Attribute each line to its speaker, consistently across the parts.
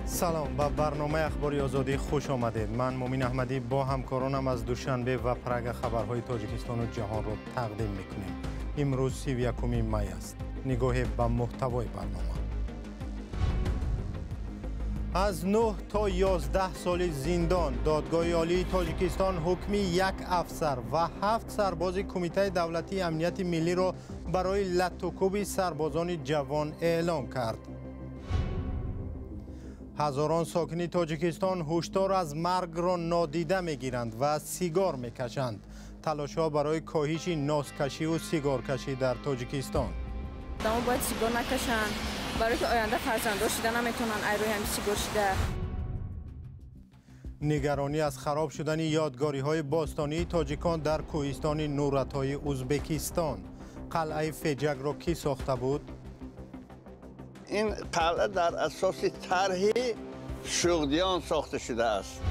Speaker 1: Салом, ба барномаи Ахбори Озодӣ хуш омадед. Ман Мумин Аҳмадӣ бо ҳамкоронам аз Душанбе ва Прага хабарҳои Тоҷикистону ҷаҳонро тақдим мекунем. Имрӯз 31 май аст. Нигоҳе ба муҳтавои барнома. Аз 9 то 11 соли зиндон Додгоҳи Олии Тоҷикистон ҳукми як афсар ва 7 сарбози Кумитаи давлатии амнияти миллиро барои латтукӯби сарбозони ҷавон эълон кард. Ҳазорон сокини Тоҷикистон ҳушдор аз маргро нодида мегиранд ва сигор мекашанд. Талошҳо барои коҳиши носкашиву сигоркашӣ дар Тоҷикистон.
Speaker 2: Одамо бояд сигор накашанд, барои ки оянда фарзанддор шида наметавонанд айрӯи ҳами сигор шида.
Speaker 1: Нигаронӣ аз хароб шудани ёдгориҳои бостонии тоҷикон дар кӯҳистони Нуратҳои Узбекистон. Қалъаи Феҷакро кӣ сохта буд?
Speaker 3: Ин қалъа дар асоси тарҳи Шуғдиён сохта шудааст.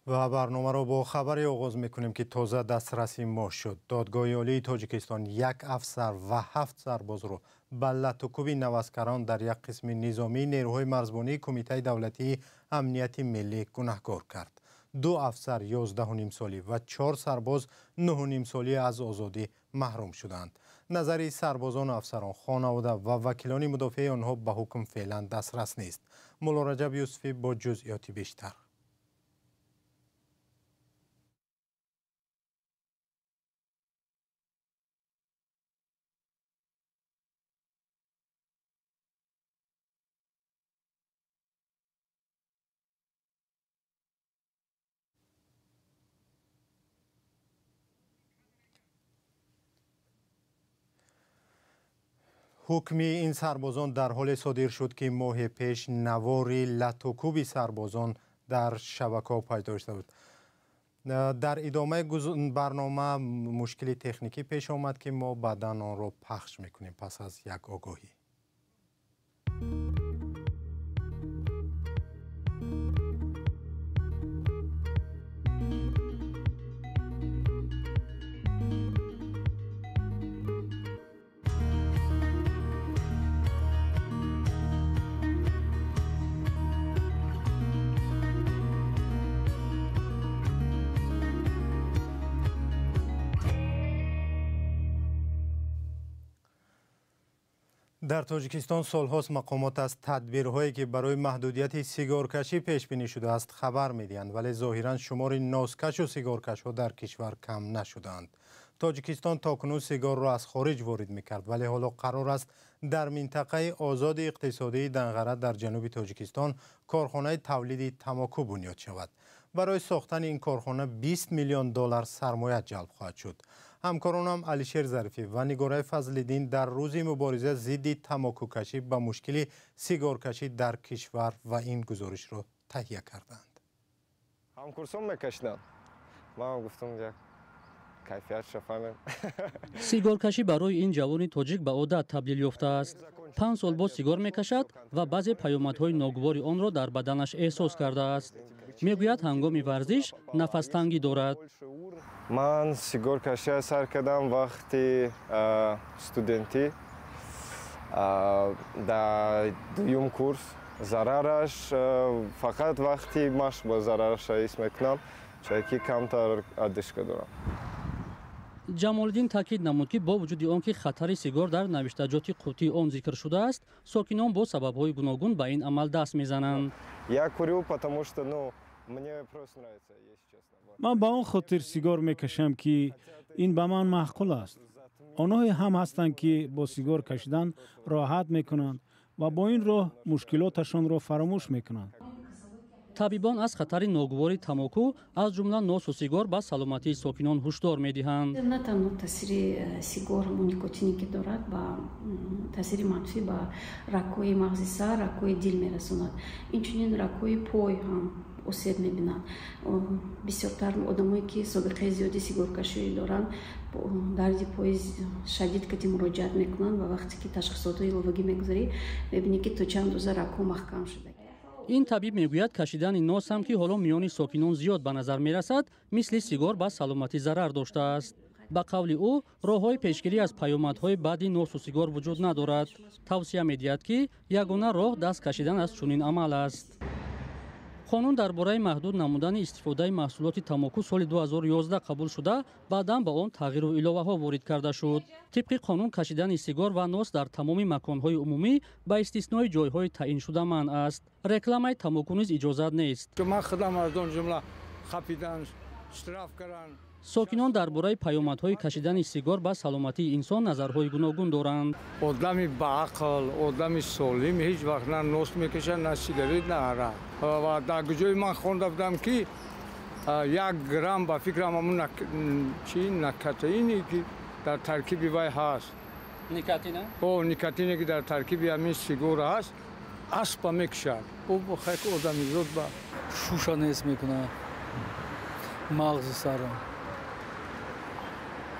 Speaker 1: Ва барномаро бо хабаре оғоз мекунем, ки тоза дастраси мо шуд. Додгоҳи Олии Тоҷикистон як афсар ва 7 сарбозро ба латтукӯби наваскарон дар як қисми низомии нерӯҳои марзбонии Кумитаи давлатии амнияти миллӣ гунаҳкор кард. 2 афсар 11,5 солӣ ва 4 сарбоз 9,5 солӣ аз озодӣ маҳрум шуданд. Назари сарбозону афсарон, хонавода ва вакилони мудофиаи онҳо ба ҳукм феълан дастрас нест. Мулло Раҷаб Юсуфӣ бо ҷузъиёти бештар. Ҳукми ин сарбозон дар ҳоле содир шуд, ки моҳи пеш навори латтукӯби сарбозон дар шабакаҳо пайдо шуда буд. Дар идомаи барнома мушкили техникӣ пеш омад, ки мо баъдан онро пахш мекунем пас аз як огоҳӣ. Дар Тоҷикистон солҳост мақомот аз тадбирҳое, ки барои маҳдудияти сигоркашӣ пешбинӣ шудааст, хабар медиҳанд, вале зоҳиран шумори носкашу сигоркашҳо дар кишвар кам нашудаанд. Тоҷикистон то кунун сигорро аз хориҷ ворид мекард, вале ҳоло қарор аст дар минтақаи озоди иқтисодии Данғара дар ҷануби Тоҷикистон корхонаи тавлиди тамоку бунёд шавад. Барои сохтани ин корхона 20 миллион доллар сармоя ҷалб хоҳад шуд. Ҳамкоронам Алишер Зарифӣ ва Нигораи Фазлиддин дар рӯзи мубориза зидди тамокукашӣ ба мушкили сигоркашӣ дар кишвар ва ин гузоришро таҳия карданд.
Speaker 4: Ҳамкурсон мекашиданд. Ман гуфтам як кайфиятша фаҳмем.
Speaker 5: Сигоркашӣ барои ин ҷавони тоҷик ба одат табдил ёфтааст. 5 сол боз сигор мекашад ва баъзе паёмадҳои ногувори онро дар баданаш эҳсос кардааст. Мегӯяд, ҳангоми варзиш нафастангӣ дорад.
Speaker 4: Ман сигоркашия сар кардам вақти студентӣ дар дуюм курс. Зарараш фақат вақти машқ ба зарараша ҳис мекунам, чунки камтар одышка дорам.
Speaker 5: Ҷамолиддин таъкид намуд, ки бо вуҷуди он ки хатари сигор дар навиштаҷоти қуттии он зикр шудааст, сокинон бо сабабҳои гуногун ба ин амал даст мезананд.
Speaker 6: Ман ба он хотир сигор мекашам, ки ин ба ман маъқул аст. Онҳое ҳам ҳастанд, ки бо сигор кашидан роҳат мекунанд ва бо ин роҳ мушкилоташонро фаромӯш мекунанд.
Speaker 5: Табибон аз хатари ногувори тамоку, аз ҷумла носу сигор ба саломатии сокинон ҳушдор медиҳанд.
Speaker 7: На танҳо таъсири сигор ҳамон никотине ки дорад, ба таъсири манфӣ ба рагҳои мағзи сар, рагҳои дил мерасонад. Инчунин рагҳои пой ҳам осеб мебинанд. Бисёртар одамое ки собиқаи зиёди сигоркашӣ доранд, дарди пои шадид кати муроҷиат мекунанд ва вақте ки ташхисотҳои иловагӣ мегузарӣ, мебинӣ ки то чанд рӯза рагҳо маҳкам шуда.
Speaker 5: Ин табиб мегӯяд, кашидани нос ҳам, ки ҳоло миёни сокинон зиёд ба назар мерасад, мисли сигор ба саломатӣ зарар доштааст. Ба қавли ӯ, роҳҳои пешгирӣ аз паёмадҳои баъди носу сигор вуҷуд надорад. Тавсия медиҳад, ки ягона роҳ даст кашидан аз чунин амал аст. Қонун дар бораи маҳдуд намудани истифодаи маҳсулоти тамоку соли 2011 қабул шуда, баъдан ба он тағйиру иловаҳо ворид карда шуд. Тибқи қонун, кашидани сигор ва нос дар тамоми маконҳои умумӣ ба истиснои ҷойҳои таъиншуда манъ аст. Рекламаи тамоку низ иҷозат нест.
Speaker 8: Ман худам аз он ҷумла хапидан, штраф кардан.
Speaker 5: Сокинон дар бораи паёмадҳои кашидани сигор ба саломатии инсон назарҳои гуногун доранд.
Speaker 8: Одами баақл, одами солим ҳеҷ вақт на нос мекашад, на сигарет, на арақ. Ва дар ҷои ман хонда будам, ки 1 грамм, ба фикрам, ҳамун чи никотине, ки дар таркиби вай ҳаст.
Speaker 5: Никотина?
Speaker 8: О, никотине, ки дар таркиби ҳамин сигор ҳаст, аспа мекушад. Хайки одамизод ба
Speaker 9: шуша нест мекунад, мағзи сарро.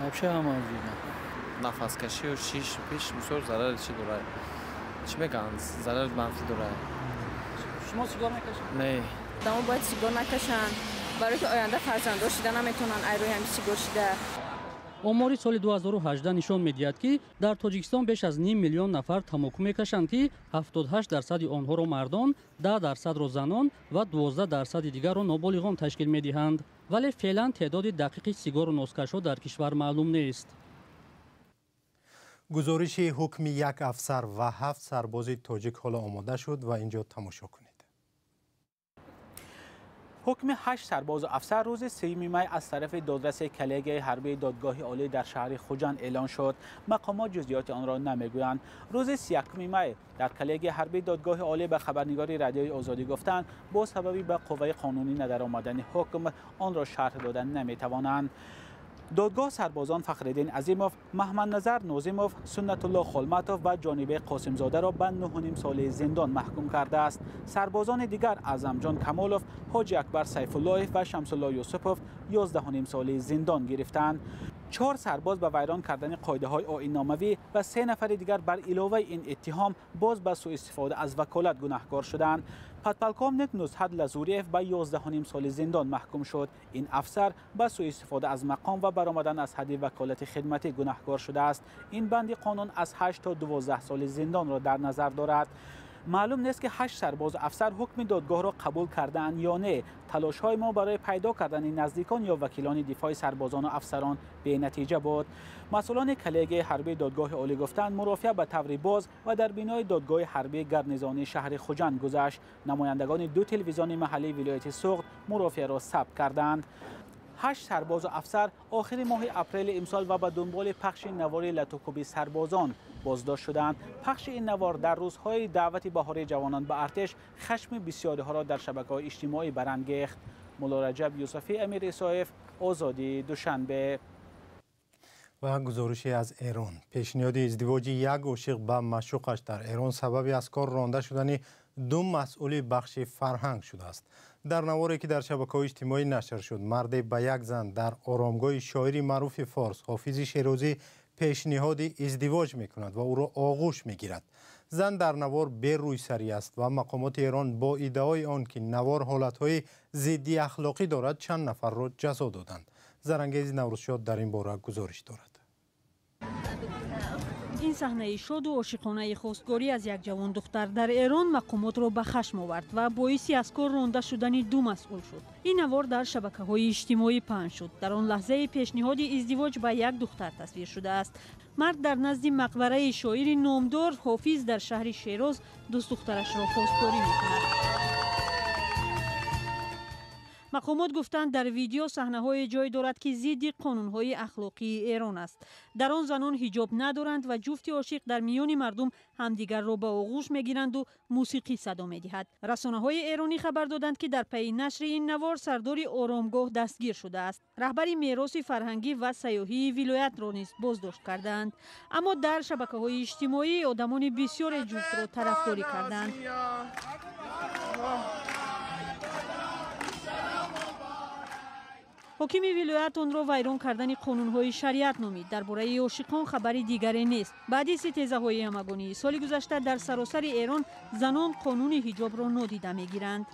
Speaker 9: Вообще ҳама ҷида.
Speaker 10: Нафаскашию шиш пиш бисёр зарари чӣ дорад? Чӣ мегӯянд? Зарари манфӣ дорад.
Speaker 5: Шумо сигор мекашед?
Speaker 10: Не.
Speaker 2: Одамо бояд сигор накашанд, барое ки оянда фарзанддор шида наметавонанд айрӯи ҳами сигор шида.
Speaker 5: Омори соли 2018 нишон медиҳад, ки дар Тоҷикистон беш аз ним миллион нафар тамоку мекашанд, ки 78% онҳоро мардон, 10%-ро занон ва 12% дигарро ноболиғон ташкил медиҳанд. Вале феълан теъдоди дақиқи сигору носкашҳо дар кишвар маълум нест.
Speaker 1: Гузориши ҳукми як афсар ва 7 сарбози тоҷик ҳоло омода шуд ва инҷо тамошо кунед.
Speaker 11: Ҳукми 8 сарбозу афсар рӯзи 3 май аз тарафи додраси коллегияи ҳарбии додгоҳи олӣ дар шаҳри Хуҷанд эълон шуд. Мақомот ҷузъиёти онро намегӯянд. Рӯзи 31 май дар коллегияи ҳарбии додгоҳи олӣ ба хабарнигори Радиои Озодӣ гуфтанд, бо сабаби ба қувваи қонунӣ надаромадани ҳукм онро шарҳ дода наметавонанд. Додгоҳ сарбозон Фахриддин Азимов, Маҳмадназар Нозимов, Суннатулло Холматов ва Ҷонибек Қосимзодаро ба 9,5 соли зиндон маҳкум кардааст. Сарбозони дигар Аъзамҷон Камолов, Ҳоҷи Акбар Сайфуллоев ва Шамсулло Юсупов 11,5 соли зиндон гирифтанд. 4 сарбоз ба вайрон кардани қоидаҳои оинномавӣ ва 3 нафари дигар бар иловаи ин иттиҳом боз ба суистифода аз ваколат гунаҳкор шуданд. Подполковник Нузҳат Лазуриев ба 11,5 соли зиндон маҳкум шуд. Ин афсар ба суистифода аз мақом ва баромадан аз ҳадди ваколати хидматӣ гунаҳкор шудааст. Ин банди қонун аз 8 то 12 соли зиндонро дар назар дорад. Маълум нест, ки 8 сарбозу афсар ҳукми додгоҳро қабул кардаанд ё не. Талошҳои мо барои пайдо кардани наздикон ё вакилони дифои сарбозону афсарон бенатиҷа буд. Масъулони коллегияи ҳарбии додгоҳи олӣ гуфтанд, мурофиа ба таври боз ва дар бинои додгоҳи ҳарбии гарнизонии шаҳри Хуҷанд гузашт. Намояндагони 2 телевизиони маҳаллии вилояти Суғд мурофиаро сабт карданд. 8 сарбозу афсар охири моҳи апрели имсол ва ба дунболи пахши навори латукӯби сарбозон боздошт шуданд. Пахши ин навор дар рӯзҳои даъвати баҳории ҷавонон ба артиш хашми бисёриҳоро дар шабакаҳои иҷтимоӣ барангехт. Муллораҷаб Юсуфӣ, Амир Исоев, Озодӣ, Душанбе.
Speaker 1: Ва гузорише аз Эрон. Пешниҳоди издивоҷи як ошиқ ба маъшуқаш дар Эрон сабаби аз кор ронда шудани 2 масъули бахши фарҳанг шудааст. Дар наворе, ки дар шабакаҳои иҷтимоӣ нашр шуд, марде ба як зан дар оромгоҳи шоири маъруфи форс Ҳофизи Шерозӣ пешниҳоди издивоҷ мекунад ва ӯро оғӯш мегирад. Зан дар навор берӯйсарӣ аст ва мақомоти Эрон бо иддаои он, ки навор ҳолатҳои зидди ахлоқӣ дорад, чанд нафарро ҷазо доданд. Зарангези Наврӯзшод дар ин бора гузориш дорад.
Speaker 12: Ин саҳнаи шоду ошиқонаи хостгорӣ аз як ҷавон духтар дар Эрон мақомотро ба хашм овард ва боиси аз кор ронда шудани 2 масъул шуд. Ин навор дар шабакаҳои иҷтимоӣ паҳн шуд. Дар он лаҳзаи пешниҳоди издивоҷ ба як духтар тасвир шудааст. Мард дар назди мақбараи шоири номдор Ҳофиз дар шаҳри Шероз дӯстдухтарашро хостгорӣ мекунад. Мақомот гуфтанд, дар видео саҳнаҳое ҷой дорад, ки зидди қонунҳои ахлоқии Эрон аст. Дар он занон ҳиҷоб надоранд ва ҷуфти ошиқ дар миёни мардум ҳамдигарро ба оғӯш мегиранду мусиқӣ садо медиҳад. Расонаҳои эронӣ хабар доданд, ки дар пайи нашри ин навор сардори оромгоҳ дастгир шудааст. Раҳбари мероси фарҳангӣ ва сайёҳии вилоятро низ боздошт кардаанд. Аммо дар шабакаҳои иҷтимоӣ одамони бисёре ҷуфтро тарафдорӣ карданд. Ҳокими вилоят онро вайрон кардани қонунҳои шариат номид. Дар бораи ошиқон хабари дигаре нест. Баъди ситезаҳои ҳамагонии соли гузашта дар саросари Эрон занон қонуни ҳиҷобро нодида мегиранд.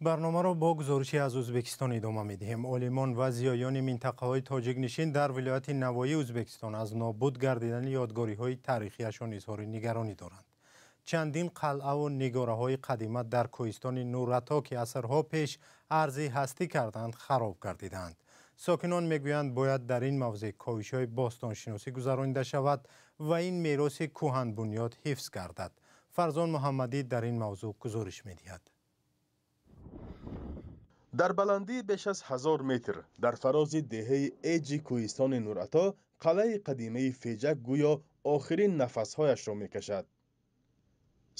Speaker 1: Барномаро бо гузориши аз Ӯзбекистон идома медиҳем. Олимон ва зиёёни минтақаҳои тоҷикнишин дар вилояти Навоии Ӯзбекистон аз нобуд гардидани ёдгориҳои таърихиашон изҳори нигаронӣ доранд. Чандин қалъаву нигораҳои қадима дар кӯҳистони Нурато, ки асрҳо пеш арзи ҳастӣ карданд, хароб гардидаанд. Сокинон мегӯянд, бояд дар ин мавзеъ ковишҳои бостоншиносӣ гузаронида шавад ва ин мероси кӯҳанбунёд ҳифз гардад. Фарзон Муҳаммадӣ дар ин мавзӯъ гузориш медиҳад.
Speaker 13: Дар баландии беш аз 1000 метр дар фарози деҳаи Эҷи кӯҳистони Нурато қалъаи қадимаи Феҷак гӯё охирин нафасҳояшро мекашад.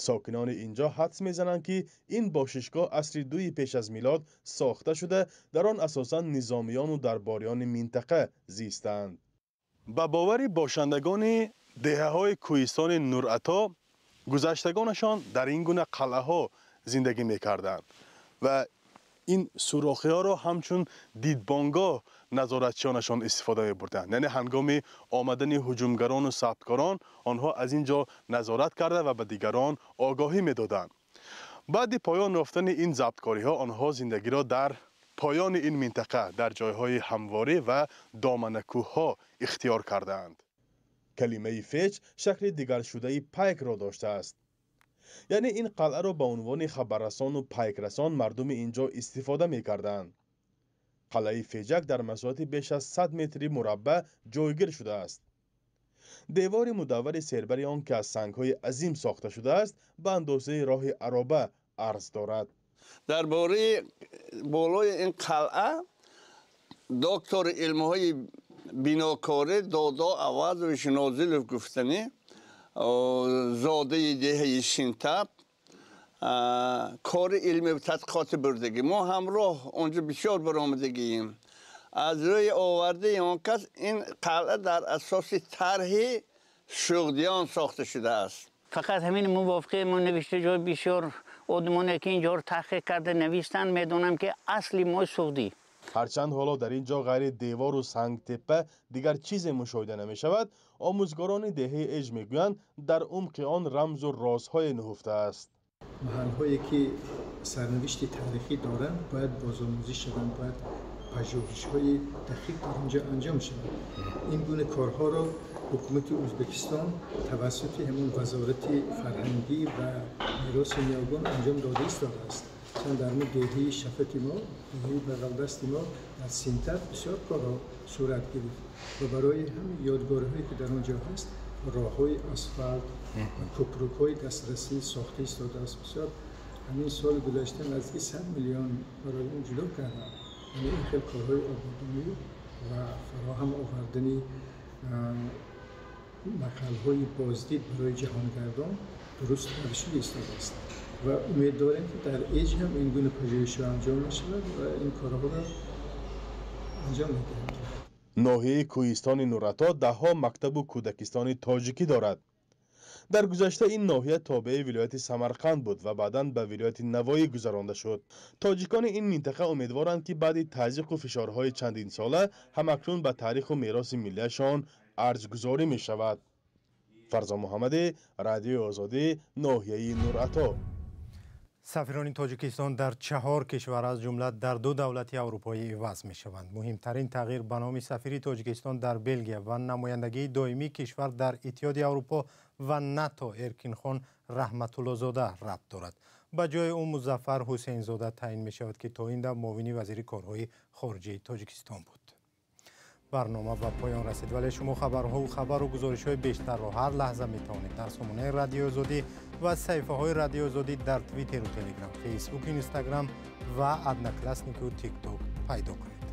Speaker 13: Сокинони инҷо ҳадс мезананд, ки ин бошишгоҳ асри дуи пеш аз милод сохта шуда, дар он асосан низомиёну дарбориёни минтақа зистаанд. Ба бовари бошандагони деҳаҳои кӯҳистони Нурато, гузаштагонашон дар ин гуна қалъаҳо зиндагӣ мекарданд ва ин сурохиҳоро ҳамчун дидбонгоҳ назоратчиёнашон истифода мебурданд. Яъне ҳангоми омадани ҳуҷумгарону сабткорон онҳо аз ин ҷо назорат карда ва ба дигарон огоҳӣ медоданд. Баъди поён ёфтани ин забткориҳо онҳо зиндагиро дар поёни ин минтақа дар ҷойҳои ҳамворӣ ва доманакӯҳҳо ихтиёр кардаанд. Калимаи феҷ шакли дигаршудаи пайкро доштааст. Яъне ин қалъаро ба унвони хабаррасону пайкрасон мардуми ин ҷо истифода мекарданд. Қалъаи Феҷак дар масоҳати беш аз 100 метри мураббаъ ҷойгир шудааст. Девори мудаввари сербари он, ки аз сангҳои азим сохта шудааст, ба андозаи роҳи ароба арз дорад.
Speaker 3: Дар бораи болои ин қалъа доктори илмҳои бинокорӣ Додо Авазович Нозилов гуфтанӣ, зодаи деҳаи Шинтаб, кори илми тадқиқоти бурдагӣ. Мо ҳамроҳ онҷо бисёр баромадагием. Аз рӯи овардаи он кас ин қалъа дар асоси тарҳи Шуғдиён сохта шудааст.
Speaker 14: Фақат ҳамин мувофиқи мо навишта ҷой бисёр одамоне ки инҷоро таҳқиқ карда навиштанд, медонам ки асли мо суғдӣ.
Speaker 13: Ҳарчанд ҳоло дар ин ҷо ғайри девору сангтеппа дигар чизе мушоҳида намешавад, омӯзгорони деҳаи Эҷ мегӯянд, дар умқи он рамзу розҳое нуҳуфтааст.
Speaker 15: Маҳалҳое ки сарнавишти таърихӣ доранд, бояд бозомӯзӣ шаванд, бояд пажӯҳишҳои дақиқ дар онҷо анҷом шаванд. Ин гуна корҳоро ҳукумати Ӯзбекистон тавассути ҳамон вазорати фарҳангӣ ва мероси ниёгон анҷом дода истодааст. Чун дар деҳаи Шафати мо, деҳаи бағалдасти мо дар Синтаб бисёр корҳо сурат гирифт ва барои ҳамин ёдгориҳое ки дар он ҷо ҳаст, роҳҳои асфалт ва кӯпрукҳои дастрасӣ сохта истодааст. Бисёр ҳамин соли гузашта наздики 100 миллион барои он ҷудо карданд. Яъне ин хел корҳои ободонӣ ва фароҳам овардани маҳалҳои боздид барои ҷаҳонгардон дуруст равишида истодааст ва умед дорем, ки дар Эҷ ҳам ин гуна пажӯҳишҳо анҷом мешавад ва ин корҳоро анҷом медиҳанд.
Speaker 13: Ноҳияи кӯҳистони Нурато даҳҳо мактабу кӯдакистони тоҷикӣ дорад. Дар гузашта ин ноҳия тобеи вилояти Самарқанд буд ва баъдан ба вилояти Навоӣ гузаронда шуд. Тоҷикони ин минтақа умедворанд, ки баъди тазйиқу фишорҳои чандинсола ҳамакнун ба таъриху мероси миллиашон арҷгузорӣ мешавад. Фарзон Муҳаммадӣ, Радиои Озодӣ, ноҳияи Нурато.
Speaker 1: Сафирони Тоҷикистон дар 4 кишвар, аз ҷумла дар 2 давлати аврупоӣ иваз мешаванд. Муҳимтарин тағйир ба номи сафири Тоҷикистон дар Белгия ва намояндагии доимии кишвар дар Иттиҳоди Аврупо ва НАТО Эркинхон Раҳматуллозода рабт дорад. Ба ҷои ӯ Музаффар Ҳусейнзода таъин мешавад, ки то ин дам муовини вазири корҳои хориҷии Тоҷикистон буд. Барнома ба поён расид, вале шумо хабарҳову хабару гузоришҳои бештарро ҳар лаҳза метавонед дар сомонаи Радиои Озодӣ ва саҳифаҳои Радиои Озодӣ дар Твиттеру Телеграм, Фейсбук, Инстаграм ва Однокласснику Тикток пайдо кунед.